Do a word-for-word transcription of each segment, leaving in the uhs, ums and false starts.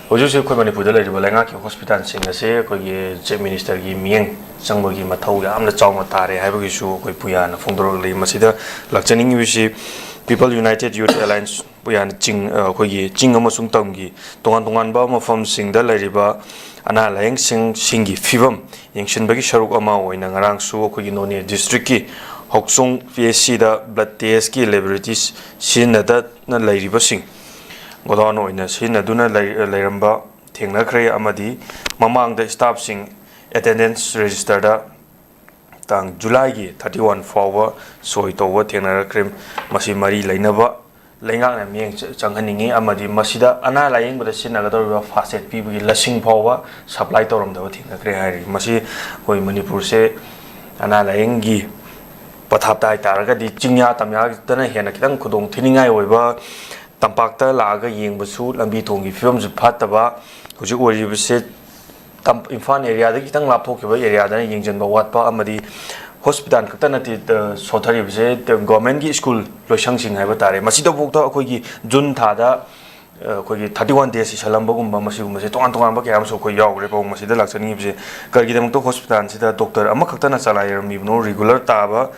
ꯍꯧꯖꯤꯛ ꯍꯧꯖꯤꯛ ꯑꯩꯈꯣꯏ ꯃꯅꯤꯄꯨꯔꯗ ꯂꯩꯔꯤꯕ ꯂꯩꯉꯥꯛꯀꯤ ꯍꯣꯁꯄꯤꯇꯥꯜꯁꯤꯡ ꯑꯁꯦ ꯑꯩꯈꯣꯏꯒꯤ ꯆꯤꯐ ꯃꯤꯅꯤꯁꯇꯔꯒꯤ ꯃꯤꯠꯌꯦꯡ ꯆꯪꯕꯒꯤ ꯃꯊꯧ ꯌꯥꯝꯅ ꯆꯥꯎꯅ ꯇꯥꯔꯦ ꯍꯥꯏꯕꯒꯤꯁꯨ ꯑꯩꯈꯣꯏ ꯄꯨꯌꯥꯅ ꯐꯣꯡꯗꯣꯔꯛꯂꯤ꯫ ꯃꯁꯤꯗ ꯂꯥꯛꯆꯅꯤꯡꯉꯤꯕꯁꯤ People United Youth Alliance ꯄꯨꯌꯥꯅ ꯆꯤꯡ, ꯑ, ꯑꯩꯈꯣꯏꯒꯤ ꯆꯤꯡ ꯑꯃꯁꯨꯡ ꯇꯝꯒꯤ ꯇꯣꯉꯥꯟ ꯇꯣꯉꯥꯟꯕ ꯃꯐꯝꯁꯤꯡꯗ ꯂꯩꯔꯤꯕ ꯑꯅꯥ ꯂꯥꯌꯦꯡꯁꯪꯁꯤꯡꯒꯤ ꯐꯤꯕꯝ ꯌꯦꯡꯁꯤꯟꯕꯒꯤ ꯁꯔꯨꯛ ꯑꯃ ꯑꯣꯏꯅ ꯉꯔꯥꯡꯁꯨ ꯑꯩꯈꯣꯏꯒꯤ ꯅꯣꯅꯦ ꯗꯤꯁꯇ꯭ꯔꯤꯛꯀꯤ ꯍꯣꯛꯆꯣꯡ ꯄꯤ ꯑꯩꯆ ꯁꯤꯗ ꯕ꯭ꯂꯗ ꯇꯦꯁꯀꯤ ꯂꯦꯕꯣꯔꯦꯇꯔꯤꯁ ꯁꯤꯖꯤꯟꯅꯗꯅ ꯂꯩꯔꯤꯕꯁꯤꯡ ꯒꯣꯗꯥꯎꯟ ꯑꯣꯏꯅ ꯁꯤꯖꯤꯟꯅꯗꯨꯅ ꯂꯩ-, ꯂꯩꯔꯝꯕ ꯊꯦꯡꯅꯈ꯭ꯔꯦ, ꯑꯃꯗꯤ ꯃꯃꯥꯡꯗ ꯁ꯭ꯇꯥꯐꯁꯤꯡ ꯑꯦꯇꯦꯟꯗꯦꯟꯁ ꯔꯦꯖꯤꯁꯇꯔꯗ ꯇꯥꯡ ꯖꯨꯂꯥꯏꯒꯤ thirty one ꯐꯥꯎꯕ ꯁꯣꯏ ꯇꯧꯕ ꯊꯦꯡꯅꯔꯛꯈ꯭ꯔꯦ꯫ ꯃꯁꯤ ꯃꯔꯤ ꯂꯩꯅꯕ ꯂꯩꯉꯥꯛꯅ ꯃꯤꯠꯌꯦꯡ ꯆ-, ꯆꯪꯍꯟꯅꯤꯡꯉꯤ, ꯑꯃꯗꯤ ꯃꯁꯤꯗ ꯑꯅꯥ ꯂꯥꯌꯦꯡꯕꯗ ꯁꯤꯖꯤꯟꯅꯒꯗꯧꯔꯤꯕ ꯐꯥꯁ ꯑꯦꯗ ꯄꯤꯕꯒꯤ ꯂꯁꯤꯡ ꯐꯥꯎꯕ ꯁꯄ꯭ꯂꯥꯏ ꯇꯧꯔꯝꯗꯕ ꯊꯦꯡꯅꯈ꯭ꯔꯦ ꯍꯥꯏꯔꯤ꯫ ꯃꯁꯤ ꯑꯩꯈꯣꯏ ꯃꯅꯤꯄꯨꯔꯁꯦ ꯑꯅꯥ ꯂꯥꯌꯦꯡꯒꯤ ꯄꯊꯥꯞꯇ ꯍꯥꯏꯇꯥꯔꯒꯗꯤ ꯆꯤꯡꯌꯥ ꯇꯝꯌꯥꯗꯅ ꯍꯦꯟꯅ ꯈꯤꯇꯪ ꯈꯨꯗꯣꯡ ꯊꯤꯅꯤꯡꯉꯥꯏ ꯑꯣꯏꯕ, ꯇꯝꯄꯥꯛꯇ ꯂꯥꯛꯑꯒ ꯌꯦꯡꯕꯁꯨ ꯂꯝꯕꯤ ꯊꯣꯡꯒꯤ ꯐꯤꯕꯝꯁꯨ ꯐꯠꯇꯕ, ꯍꯧꯖꯤꯛ ꯑꯣꯏꯔꯤꯕꯁꯦ ꯇꯝ-, ꯏꯝꯐꯥꯜ ꯑꯦꯔꯤꯌꯥꯗꯒꯤ ꯈꯤꯇꯪ ꯂꯥꯞꯊꯣꯛꯈꯤꯕ ꯑꯦꯔꯤꯌꯥꯗꯅ ꯌꯦꯡꯁꯤꯟꯕ ꯋꯥꯠꯄ, ꯑꯃꯗꯤ ꯍꯣꯁꯄꯤꯇꯥꯜ ꯈꯛꯇ ꯅꯠꯇꯦ, ꯑ, ꯁꯣꯠꯊꯔꯤꯕꯁꯦ, ꯒꯣꯔꯃꯦꯟꯒꯤ ꯁ꯭ꯀꯨꯜ ꯂꯣꯏꯁꯪꯁꯤꯡ ꯍꯥꯏꯕ ꯇꯥꯔꯦ꯫ ꯃꯁꯤꯗꯐꯥꯎꯗ ꯑꯩꯈꯣꯏꯒꯤ ꯖꯨꯟ ꯊꯥꯗ, ꯑ, ꯑꯩꯈꯣꯏꯒꯤ thirty one days ꯏꯁꯜꯂꯝꯕꯒꯨꯝꯕ, ꯃꯁꯤꯒꯨꯝꯕꯁꯦ ꯇꯣꯉꯥꯟ ꯇꯣꯉꯥꯟꯕ ꯀꯌꯥ ꯑꯃꯁꯨ ꯑꯩꯈꯣꯏ ꯌꯥꯎꯈ꯭ꯔꯦ꯫ ꯄꯥꯎ ꯃꯁꯤꯗ ꯂꯥꯛꯆꯅꯤꯡꯉꯤꯕꯁꯦ ꯀꯔꯤꯒꯤꯗꯃꯛꯇ ꯍꯣꯁꯄꯤꯇꯥꯜꯁꯤꯗ ꯗꯣꯛꯇꯔ ꯑꯃꯈꯛꯇꯅ ꯆꯂꯥꯏꯔꯝꯃꯤꯕꯅꯣ? ꯔꯤꯒꯨꯂꯔ ꯇꯥꯕ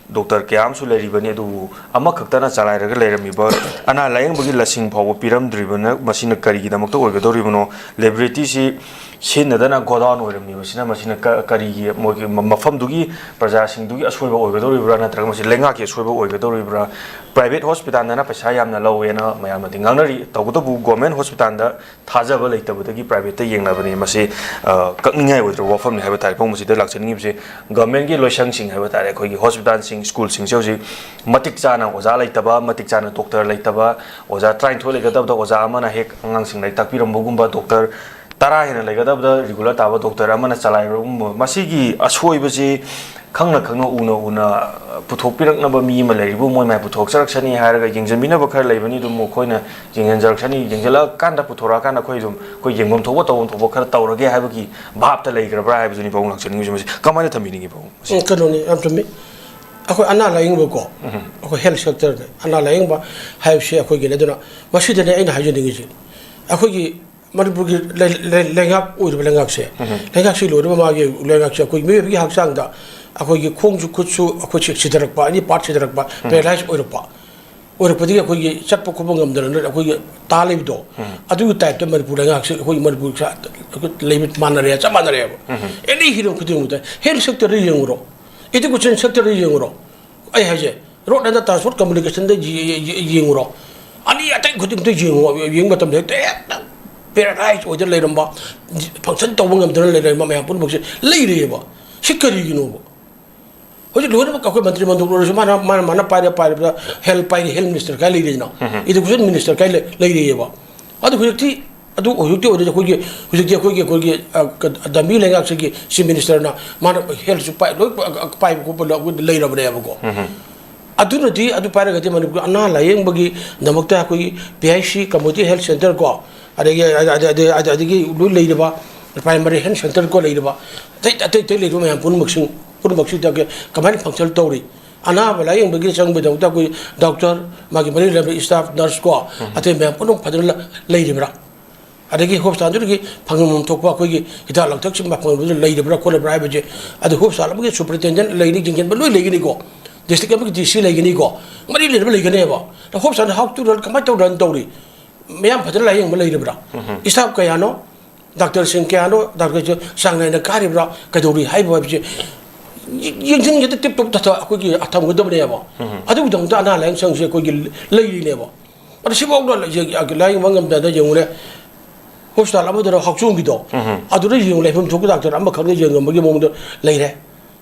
ꯗꯣꯛꯇꯔ ꯀꯌꯥ ꯑꯃꯁꯨ ꯂꯩꯔꯤꯕꯅꯤ, ꯑꯗꯨꯕꯨ ꯑꯃꯈꯛꯇꯅ ꯆꯂꯥꯏꯔꯒ ꯂꯩꯔꯝꯃꯤꯕ, ꯑꯅꯥ ꯂꯥꯌꯦꯡꯕꯒꯤ ꯂꯁꯤꯡ ꯐꯥꯎꯕ ꯄꯤꯔꯝꯗ꯭ꯔꯤꯕꯅ ꯃꯁꯤꯅ ꯀꯔꯤꯒꯤꯗꯃꯛꯇ ꯑꯣꯏꯒꯗꯧꯔꯤꯕꯅꯣ? ꯂꯦꯕꯣꯔꯦꯇꯔꯤꯁꯤ ꯁꯤꯖꯤꯟꯅꯗꯅ ꯒꯣꯗꯥꯎꯟ ꯑꯣꯏꯔꯝꯃꯤꯕꯁꯤꯅ ꯃꯁꯤꯅ ꯀ-, ꯀꯔꯤꯒꯤ ꯃꯣꯏꯒꯤ ꯃ-, ꯃꯐꯝꯗꯨꯒꯤ ꯄ꯭ꯔꯖꯥꯁꯤꯡꯗꯨꯒꯤ ꯑꯁꯣꯏꯕ ꯑꯣꯏꯒꯗꯧꯔꯤꯕ꯭ꯔꯥ, ꯅꯠꯇ꯭ꯔꯒ ꯃꯁꯤ ꯂꯩꯉꯥꯛꯀꯤ ꯑꯁꯣꯏꯕ ꯑꯣꯏꯒꯗꯧꯔꯤꯕ꯭ꯔꯥ? ꯄ꯭ꯔꯥꯏꯚꯦꯠ ꯍꯣꯁꯄꯤꯇꯥꯜꯗꯅ ꯄꯩꯁꯥ ꯌꯥꯝꯅ ꯂꯧꯋꯦꯅ ꯃꯌꯥꯝꯅꯗꯤ ꯉꯥꯡꯅꯔꯤ, ꯇꯧꯕꯇꯕꯨ ꯒꯣꯔꯃꯦꯟ ꯍꯣꯁꯄꯤꯇꯥꯜꯗ ꯊꯥꯖꯕ ꯂꯩꯇꯕꯗꯒꯤ ꯄ꯭ꯔꯥꯏꯚꯦꯠꯇ ꯌꯦꯡꯅꯕꯅꯤ꯫ ꯃꯁꯤ, ꯑ, ꯀꯛꯅꯤꯡꯉꯥꯏ ꯑꯣꯏꯗ꯭ꯔꯕ ꯋꯥꯐꯝꯅꯤ ꯍꯥꯏꯕ ꯇꯥꯔꯦ꯫ ꯄꯥꯎ ꯃꯁꯤꯗ ꯂꯥꯛꯆꯅꯤꯡꯉꯤꯕꯁꯤ ꯒꯣꯔꯃꯦꯟꯒꯤ ꯂꯣꯏꯁꯪꯁꯤꯡ ꯍꯥꯏꯕ ꯇꯥꯔꯦ, ꯑꯩꯈꯣꯏꯒꯤ ꯍꯣꯁꯄꯤꯇꯥꯜꯁꯤꯡ, ꯁ꯭ꯀꯨꯜꯁꯤꯡꯁꯦ ꯍꯧꯖꯤꯛ ꯃꯇꯤꯛ ꯆꯥꯅ ꯑꯣꯖꯥ ꯂꯩꯇꯕ, ꯃꯇꯤꯛ ꯆꯥꯅ ꯗꯣꯛꯇꯔ ꯂꯩꯇꯕ, ꯑꯣꯖꯥ ꯇꯔꯥꯅꯤꯊꯣꯏ ꯂꯩꯒꯗꯕꯗ ꯑꯣꯖꯥ ꯑꯃꯅ ꯍꯦꯛ ꯑꯉꯥꯡꯁꯤꯡ ꯂꯥꯏꯔꯤꯛ ꯇꯥꯛꯄꯤꯔꯝꯕꯒꯨꯝꯕ, ꯗꯣꯛꯇꯔ ꯇꯔꯥ ꯍꯦꯟꯅ ꯂꯩꯒꯗꯕꯗ ꯔꯤꯒꯨꯂꯔ ꯇꯥꯕ ꯗꯣꯛꯇꯔ ꯑꯃꯅ ꯆꯂꯥꯏꯔꯝꯕꯒꯨꯝꯕ, ꯃꯁꯤꯒꯤ ꯑꯁꯣꯏꯕꯁꯤ ꯈꯪꯅ ꯈꯪꯅ ꯎꯅ ꯎꯅ ꯄꯨꯊꯣꯛꯄꯤꯔꯛꯅꯕ ꯃꯤ ꯑꯃ ꯂꯩꯔꯤꯕ, ꯃꯣꯏ ꯃꯥꯏ ꯄꯨꯊꯣꯛꯆꯔꯛꯁꯅꯤ ꯍꯥꯏꯔꯒ ꯌꯦꯡꯁꯤꯟꯕꯤꯅꯕ ꯈꯔ ꯂꯩꯕꯅꯤ, ꯑꯗꯨꯝ ꯃꯈꯣꯏꯅ ꯌꯦꯡꯁꯤꯟꯖꯔꯛꯁꯅꯤ, ꯌꯦꯡꯁꯤꯜꯂꯛꯑꯀꯥꯟꯗ ꯄꯨꯊꯣꯔꯛꯑꯀꯥꯟꯗ ꯑꯩꯈꯣꯏ ꯑꯗꯨꯝ ꯑꯩꯈꯣꯏ ꯌꯦꯡꯐꯝ ꯊꯣꯛꯄ ꯇꯧꯐꯝ ꯊꯣꯛꯄ ꯈꯔ ꯇꯧꯔꯒꯦ ꯍꯥꯏꯕꯒꯤ ꯚꯥꯞꯇ ꯂꯩꯈ꯭ꯔꯕ꯭ꯔꯥ ꯍꯥꯏꯕꯗꯨꯅꯤ ꯄꯥꯕꯨꯡ ꯂꯥꯛꯆꯅꯤꯡꯉꯤꯁꯦ꯫ ꯃꯁꯤ ꯀꯃꯥꯏꯅ ꯊꯝꯕꯤꯅꯤꯡꯉꯤ ꯄꯥꯕꯨꯡ? ꯃꯁꯤ ꯎꯝ, ꯀꯩꯅꯣꯅꯤ, ꯌꯥꯝ ꯆꯨꯝꯃꯤ꯫ ꯑꯩꯈꯣꯏ ꯑꯅꯥ ꯂꯥꯌꯦꯡꯕꯀꯣ, ꯎꯝ꯫ ꯑꯩꯈꯣꯏ ꯍꯦꯜꯊ ꯁꯦꯛꯇꯔꯗ ꯑꯅꯥ ꯂꯥꯌꯦꯡꯕ ꯍꯥꯏꯕꯁꯤ ꯑꯩꯈꯣꯏꯒꯤꯅꯤ꯫ ꯑꯗꯨꯅ ꯃꯁꯤꯗꯅꯦ ꯑꯩꯅ ꯍꯥꯏꯖꯅꯤꯡꯉꯤꯁꯤ, ꯑꯩꯈꯣꯏꯒꯤ ꯃꯅꯤꯄꯨꯔꯒꯤ ꯂꯩ- ꯂꯩ- ꯂꯩꯉꯥꯛ ꯑꯣꯏꯔꯤꯕ ꯂꯩꯉꯥꯛꯁꯦ, ꯂꯩꯉꯥꯛꯁꯤ ꯂꯣꯏꯔꯕ ꯃꯥꯒꯤ ꯂꯩꯉꯥꯛꯁꯦ ꯑꯩꯈꯣꯏ ꯃꯤꯑꯣꯏꯕꯒꯤ ꯍꯛꯆꯥꯡꯗ ꯑꯩꯈꯣꯏꯒꯤ ꯈꯣꯡꯁꯨ ꯈꯨꯠꯁꯨ ꯑꯩꯈꯣꯏ ꯁꯤ- ꯁꯤꯊꯔꯛꯄ, ꯑꯦꯅꯤ ꯄꯥꯔꯠ ꯁꯤꯊꯔꯛꯄ, ꯄꯦꯔꯥꯂꯥꯏꯁ ꯑꯣꯏꯔꯛꯄ, ꯑꯣꯏꯔꯛꯄꯗꯒꯤ ꯑꯩꯈꯣꯏꯒꯤ ꯆꯠꯄ ꯈꯣꯠꯄ ꯉꯝꯗꯅ ꯑꯩꯈꯣꯏꯒꯤ ꯇꯥ ꯂꯩꯕꯗꯣ, ꯑꯗꯨꯒꯤ ꯇꯥꯏꯞꯇ ꯃꯅꯤꯄꯨꯔ ꯂꯩꯉꯥꯛꯁꯦ ꯑꯩꯈꯣꯏ ꯃꯅꯤꯄꯨꯔ ꯂꯩꯕ ꯃꯥꯟꯅꯔꯦ, ꯆꯞ ꯃꯥꯟꯅꯔꯦꯕ꯫ ꯑꯦꯅꯤ ꯍꯤꯔꯝ ꯈꯨꯗꯤꯡꯃꯛꯇ, ꯍꯦꯜꯊ ꯁꯦꯛꯇꯔꯗ ꯌꯦꯡꯉꯨꯔꯣ, ꯏꯗꯨꯀꯦꯁꯟ ꯁꯦꯛꯇꯔꯗ ꯌꯦꯡꯉꯨꯔꯣ, ꯑꯩ ꯍꯥꯏꯁꯦ, ꯔꯣꯗ ꯑꯦꯟ ꯇ꯭ꯔꯥꯟꯁꯄꯣꯔꯠ ꯀꯝꯃꯨꯅꯤꯀꯦꯁꯟꯗ ꯌꯦꯡꯉꯨꯔꯣ, ꯑꯅꯤ ꯑꯇꯩ ꯈꯨꯗꯤꯡꯃꯛꯇ ꯌꯦꯡꯉꯨ ꯌꯦꯡꯕ ꯃꯇꯝꯗ ꯍꯦꯛꯇ ꯍꯦꯛꯇ ꯄꯦꯔꯥꯂꯥꯏꯁ ꯑꯣꯏꯗꯅ ꯂꯩꯔꯝꯕ, ꯐꯪꯁꯟ ꯇꯧꯕ ꯉꯝꯗꯅ ꯂꯩꯔꯝꯕ ꯃꯌꯥꯝ ꯄꯨꯝꯅꯃꯛꯁꯦ ꯂꯩꯔꯦꯕ꯫ ꯁꯤ ꯀꯔꯤꯒꯤꯅꯣꯕ? ꯍꯧꯖꯤꯛ ꯂꯣꯏꯅꯃꯛ ꯑꯩꯈꯣꯏ ꯃꯟꯇ꯭ꯔꯤ ꯃꯟꯗꯣꯛ ꯂꯣꯏꯔꯁꯨ ꯃꯥꯅ ꯃꯥꯅ ꯃꯥꯅ ꯄꯥꯏꯔ ꯄꯥꯏꯔꯕꯗ ꯍꯦꯜꯊ ꯄꯥꯏꯔꯤ, ꯍꯦꯜꯊ ꯃꯤꯅꯤꯁꯇꯔ ꯀꯥꯏ ꯂꯩꯔꯤꯅꯣ? ꯏꯗꯨꯀꯦꯁꯟ ꯃꯤꯅꯤꯁꯇꯔ ꯀꯥꯏ ꯂꯩ- ꯂꯩꯔꯤꯑꯕ? ꯑꯗꯨ ꯍꯧꯖꯤꯛꯇꯤ ꯑꯗꯨ ꯍꯧꯖꯤꯛꯇꯤ ꯑꯣꯏꯔꯗꯤ ꯑꯩꯈꯣꯏꯒꯤ ꯍꯧꯖꯤꯛꯇꯤ ꯑꯩꯈꯣꯏꯒꯤ ꯑꯩꯈꯣꯏꯒꯤ ꯑ, ꯀ- ꯗꯝꯕꯤ ꯂꯩꯉꯥꯛꯁꯤꯒꯤ ꯆꯤꯐ ꯃꯤꯅꯤꯁꯇꯔꯅ ꯃꯥꯅ ꯍꯦꯜꯊꯁꯨ ꯄꯥꯏ ꯂꯣꯏ ꯄ- ꯑ- ꯄꯥꯏꯕ ꯈꯣꯠꯄ ꯂ- ꯂꯩꯔꯕꯅꯦꯕꯀꯣ꯫ ꯑꯗꯨꯅꯗꯤ ꯑꯗꯨ ꯄꯥꯏꯔꯒꯗꯤ ꯃꯅꯤꯄꯨꯔꯒꯤ ꯑꯅꯥ ꯂꯥꯏꯌꯦꯡꯕꯒꯤꯗꯃꯛꯇ ꯑꯩꯈꯣꯏꯒꯤ P H C, community health centre ꯀꯣ, ꯑꯗꯒꯤ ꯑꯗ- ꯑꯗ- ꯑꯗ- ꯑꯗ- ꯑꯗꯒꯤ ꯂꯣꯏ ꯂꯩꯔꯤꯕ ꯄ꯭ꯔꯥꯏꯃꯥꯔꯤ ꯍꯦꯜꯊ ꯁꯦꯟꯇꯔ ꯀꯣ ꯂꯩꯔꯤꯕ ꯑꯇꯩ ꯑꯇꯩ ꯑꯇꯩ ꯂꯩꯔꯤꯕ ꯃꯌꯥꯝ ꯄꯨꯝꯅꯃꯛꯁꯤꯡ ꯄꯨꯝꯅꯃꯛꯁꯤꯗ ꯀꯃꯥꯏꯅ ꯐꯪꯁꯟ ꯇꯧꯔꯤ? ꯑꯅꯥꯕ ꯂꯥꯏꯌꯦꯡꯕꯒꯤ ꯆꯪꯕꯒꯤꯗꯃꯛꯇ ꯑꯩꯈꯣꯏ ꯗꯣꯛꯇꯔ, ꯃꯥꯒꯤ ꯃꯔꯤ ꯂꯩꯅꯕ ꯏꯁꯇꯥꯐ, ꯅꯔꯁ ꯀꯣ, ꯑꯇꯩ ꯃꯌꯥꯝ ꯄꯨꯝꯅꯃꯛ ꯐꯖꯅ ꯂ- ꯂꯩꯔꯤꯕ꯭ꯔꯥ? ꯑꯗꯒꯤ ꯍꯣꯁꯄꯤꯇꯥꯜꯗꯨꯗꯒꯤ ꯐꯪꯐꯝ ꯊꯣꯛꯄ ꯑꯩꯈꯣꯏꯒꯤ ꯍꯤꯗꯥꯛ ꯂꯥꯡꯊꯛꯁꯤꯡ ꯐꯪꯐꯝꯗꯨ ꯂꯩꯔꯤꯕ꯭ꯔꯥ ꯈꯣꯠꯂꯤꯕ꯭ꯔꯥ ꯍꯥꯏꯕꯁꯦ, ꯑꯗꯨ ꯍꯣꯁꯄꯤꯇꯥꯜ ꯑꯃꯒꯤ ꯁꯨꯄꯔꯤꯟꯇꯦꯟꯗꯦꯟ ꯂꯩꯅꯤ, ꯌꯦꯡꯁꯤꯟꯕ ꯂꯣꯏ ꯂꯩꯒꯅꯤꯀꯣ, ꯗꯤꯁꯇ꯭ꯔꯤꯛ ꯑꯃꯒꯤ ꯗꯤ ꯁꯤ ꯂꯩꯒꯅꯤꯀꯣ, ꯃꯔꯤ ꯂꯩꯅꯕ ꯂꯩꯒꯅꯦꯕ꯫ ꯑꯗꯣ ꯍꯣꯁꯄꯤꯇꯥꯜ ꯍꯥꯎ ꯇꯨ ꯔꯟ ꯀꯃꯥꯏꯅ ꯇꯧ ꯔꯟ ꯇꯧꯔꯤ? ꯃꯌꯥꯝ ꯐꯖꯅ ꯂꯥꯏꯌꯦꯡꯕ ꯂꯩꯔꯤꯕ꯭ꯔꯥ? ꯏꯁꯇꯥꯐ ꯀꯌꯥꯅꯣ, ꯗꯥꯛꯇꯔꯁꯤꯡ ꯀꯌꯥꯅꯣ, ꯗꯥꯛꯇꯔꯁꯦ ꯆꯥꯡ ꯅꯥꯏꯅ ꯀꯥꯔꯤꯕ꯭ꯔꯥ, ꯀꯩꯗꯧꯔꯤ ꯍꯥꯏꯕ ꯍꯥꯏꯕꯁꯦ ꯌꯦꯡꯁꯤꯟꯒꯗ ꯇꯤꯞ ꯇꯣꯞ ꯇꯊ ꯑꯩꯈꯣꯏꯒꯤ ꯊꯝꯒꯗꯕꯅꯦꯕ꯫ ꯑꯗꯨꯒꯤꯗꯃꯛꯇ ꯑꯅꯥ ꯂꯥꯏꯌꯦꯡ ꯁꯪꯁꯦ ꯑꯩꯈꯣꯏꯒꯤ ꯂꯩꯔꯤꯅꯦꯕ꯫ ꯑꯗꯣ ꯁꯤꯐꯥꯎꯗ ꯂꯥꯏꯌꯦꯡꯕ ꯉꯝꯗꯗꯅ ꯌꯦꯡꯉꯨꯅꯦ, ꯍꯣꯁꯄꯤꯇꯥꯜ ꯑꯃꯗꯅ ꯍꯛꯆꯣꯡꯒꯤꯗꯣ, ꯑꯗꯨꯗ ꯌꯦꯡꯉꯨ, ꯂꯩꯐꯝ ꯊꯣꯛꯄ ꯗꯥꯛꯇꯔ ꯑꯃꯈꯛꯅ ꯌꯦꯡꯉꯝꯕꯒꯤ ꯃꯑꯣꯡꯗ ꯂꯩꯔꯦ꯫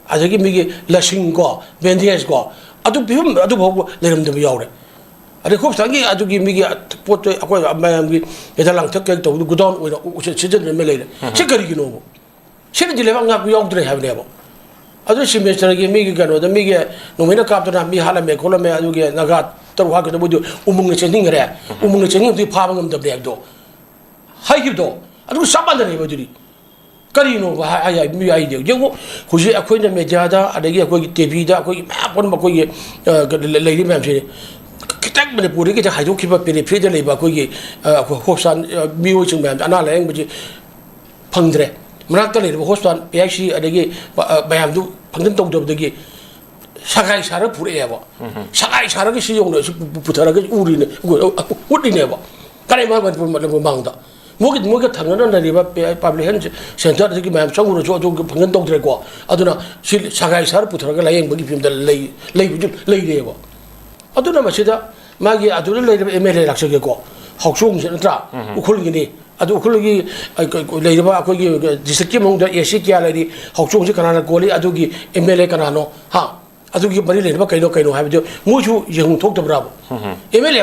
ꯑꯗꯒꯤ ꯃꯤꯒꯤ ꯂꯁꯤꯡ ꯀꯣ, ꯕꯦꯟꯗꯦꯖ ꯀꯣ, ꯑꯗꯨ ꯐꯤꯕꯝ ꯑꯗꯨ ꯐꯥꯎꯕ ꯂꯩꯔꯝꯗꯕ ꯌꯥꯎꯔꯦ꯫ ꯑꯗꯩ ꯍꯣꯁꯄꯤꯇꯥꯜꯒꯤ ꯑꯗꯨꯒꯤ ꯃꯤꯒꯤ ꯄꯣꯠ ꯆꯩ ꯑꯩꯈꯣꯏ ꯃꯌꯥꯝꯒꯤ ꯍꯤꯗꯥꯛ ꯂꯥꯡꯊꯛ ꯀꯩ ꯇꯧꯕꯗ ꯒꯨꯗꯥꯎꯟ ꯑꯣꯏꯅ ꯎ- ꯎ- ꯁꯤꯖꯤꯟꯅꯔꯝꯃꯦ ꯂꯩꯔꯦ꯫ ꯁꯤ ꯀꯔꯤꯒꯤꯅꯣꯕ? ꯁꯤꯅꯗꯤ ꯂꯩꯕꯥꯛ ꯉꯥꯛꯄ ꯌꯥꯎꯗ꯭ꯔꯦ ꯍꯥꯏꯕꯅꯦꯕ꯫ ꯑꯗꯨ ꯁꯤꯃꯦꯁꯇꯔꯒꯤ ꯃꯤꯒꯤ ꯀꯩꯅꯣꯗ ꯃꯤꯒꯤ ꯅꯣꯡꯃꯩꯅ ꯀꯥꯞꯇꯅ ꯃꯤ ꯍꯥꯠꯂꯝꯃꯦ ꯈꯣꯠꯂꯝꯃꯦ, ꯑꯗꯨꯒꯤ ꯅꯥꯒꯥ ꯇꯔꯨꯛ ꯍꯥꯠꯈꯤꯗꯕꯗꯨ ꯎꯃꯪꯅ ꯆꯦꯟꯁꯤꯟꯈ꯭ꯔꯦ, ꯎꯃꯪꯅ ꯆꯦꯟꯁꯤꯟꯕꯗꯤ ꯐꯥꯕ ꯉꯝꯗꯕꯅꯦ ꯍꯥꯏꯕꯗꯣ ꯍꯥꯏꯈꯤꯕꯗꯣ ꯑꯗꯨꯒ ꯆꯞ ꯃꯥꯟꯅꯔꯦꯕ꯫ ꯑꯗꯨꯗꯤ ꯀꯔꯤꯅꯣꯕ ꯍꯥꯏ- ꯍꯥꯏ- ꯍꯥꯏ- ꯍꯥꯏꯗꯦ? ꯌꯦꯡꯉꯨ, ꯍꯧꯖꯤꯛ ꯑꯩꯈꯣꯏꯅ ꯃꯦꯗꯤꯌꯥꯗ, ꯑꯗꯒꯤ ꯑꯩꯈꯣꯏꯒꯤ ꯇꯤ ꯚꯤꯗ, ꯑꯩꯈꯣꯏꯒꯤ ꯃꯌꯥꯝ ꯄꯨꯝꯅꯃꯛ ꯑꯩꯈꯣꯏꯒꯤ, ꯑ, ꯀ- ꯂ- ꯂꯩꯔꯤꯕ ꯃꯌꯥꯝꯁꯦ ꯈꯤ- ꯑꯦꯛꯖꯦꯛ ꯃꯅꯤꯄꯨꯔꯗꯒꯤ ꯍꯥꯏꯗꯣꯛꯈꯤꯕ ꯄꯦꯔꯤꯐꯦꯔꯤꯗ ꯂꯩꯕ ꯑꯩꯈꯣꯏꯒꯤ, ꯑ, ꯑꯩꯈꯣꯏ ꯍꯣꯁꯄꯤꯇꯥꯜ, ꯑ, ꯃꯤꯑꯣꯏꯁꯤꯡ ꯃꯌꯥꯝꯁꯦ ꯑꯅꯥ ꯂꯥꯌꯦꯡꯕꯁꯦ ꯐꯪꯗ꯭ꯔꯦ꯫ ꯃꯅꯥꯛꯇ ꯂꯩꯔꯤꯕ ꯍꯣꯁꯄꯤꯇꯥꯜ, ꯄꯤ ꯑꯩꯆ ꯁꯤ, ꯑꯗꯒꯤ, ꯑ, ꯃꯌꯥꯝꯗꯨ ꯐꯪꯁꯟ ꯇꯧꯗꯕꯗꯒꯤ ꯁꯒꯥꯏ ꯁꯥꯔꯒ ꯄꯨꯔꯛꯑꯦꯕ꯫ ꯁꯒꯥꯏ ꯁꯥꯔꯒ ꯁꯤ ꯌꯧꯅ ꯁꯤ ꯄꯨ-, ꯄꯨꯊꯔꯒ ꯎꯔꯤꯅꯦ, ꯎ-, ꯎ-, ꯎꯠꯂꯤꯅꯦꯕ꯫ ꯀꯔꯤ ꯃꯥ ꯃꯅꯤꯄꯨꯔ ꯃꯃꯥꯡꯗ ꯃꯣꯏꯒꯤ, ꯃꯣꯏꯒ ꯊꯪꯅꯅ ꯂꯩꯔꯤꯕ ꯄꯦ-, ꯄꯕ꯭ꯂꯤꯛ ꯍꯦꯜꯊ ꯁꯦꯟꯇꯔ ꯑꯗꯒꯤ ꯃꯌꯥꯝ ꯆꯪꯉꯨꯔꯁꯨ ꯑꯗꯨꯒꯤ ꯐꯪꯁꯟ ꯇꯧꯗ꯭ꯔꯦꯀꯣ꯫ ꯑꯗꯨꯅ ꯁꯤ ꯁꯒꯥꯏ ꯁꯥꯔ ꯄꯨꯊꯔꯒ ꯂꯥꯌꯦꯡꯕꯒꯤ ꯐꯤꯕꯝꯗ ꯂꯩ-, ꯂꯩꯕꯁꯨ ꯂꯩꯔꯦꯕ꯫ ꯑꯗꯨꯅ ꯃꯁꯤꯗ ꯃꯥꯒꯤ ꯑꯗꯨꯗ ꯂꯩꯔꯤꯕ ꯑꯦꯝ ꯑꯦꯜ ꯑꯦ ꯂꯥꯛꯆꯒꯦꯀꯣ, ꯍꯥꯎꯆꯣꯡꯁꯦ ꯅꯠꯇ꯭ꯔꯥ? ꯎꯈ꯭ꯔꯨꯜꯒꯤꯅꯤ꯫ ꯑꯗꯨ ꯎꯈ꯭ꯔꯨꯜꯒꯤ, ꯑ, ꯀ-, ꯀ-, ꯂꯩꯔꯤꯕ ꯑꯩꯈꯣꯏꯒꯤ ꯗꯤꯁꯇ꯭ꯔꯤꯛꯀꯤ ꯃꯅꯨꯡꯗ ꯑꯦ ꯁꯤ ꯀꯌꯥ ꯂꯩꯔꯤ, ꯍꯥꯎꯆꯣꯡꯁꯤ ꯀꯅꯥꯅ ꯀꯣꯜꯂꯤ, ꯑꯗꯨꯒꯤ ꯑꯦꯝ ꯑꯦꯜ ꯑꯦ ꯀꯅꯥꯅꯣ, ꯍꯥ? ꯑꯗꯨꯒꯤ ꯃꯔꯤ ꯂꯩꯅꯕ ꯀꯩꯅꯣ, ꯀꯩꯅꯣ ꯍꯥꯏꯕꯗꯨ ꯃꯣꯏꯁꯨ ꯌꯦꯡꯐꯝ ꯊꯣꯛꯇꯕ꯭ꯔꯥꯕ? M L A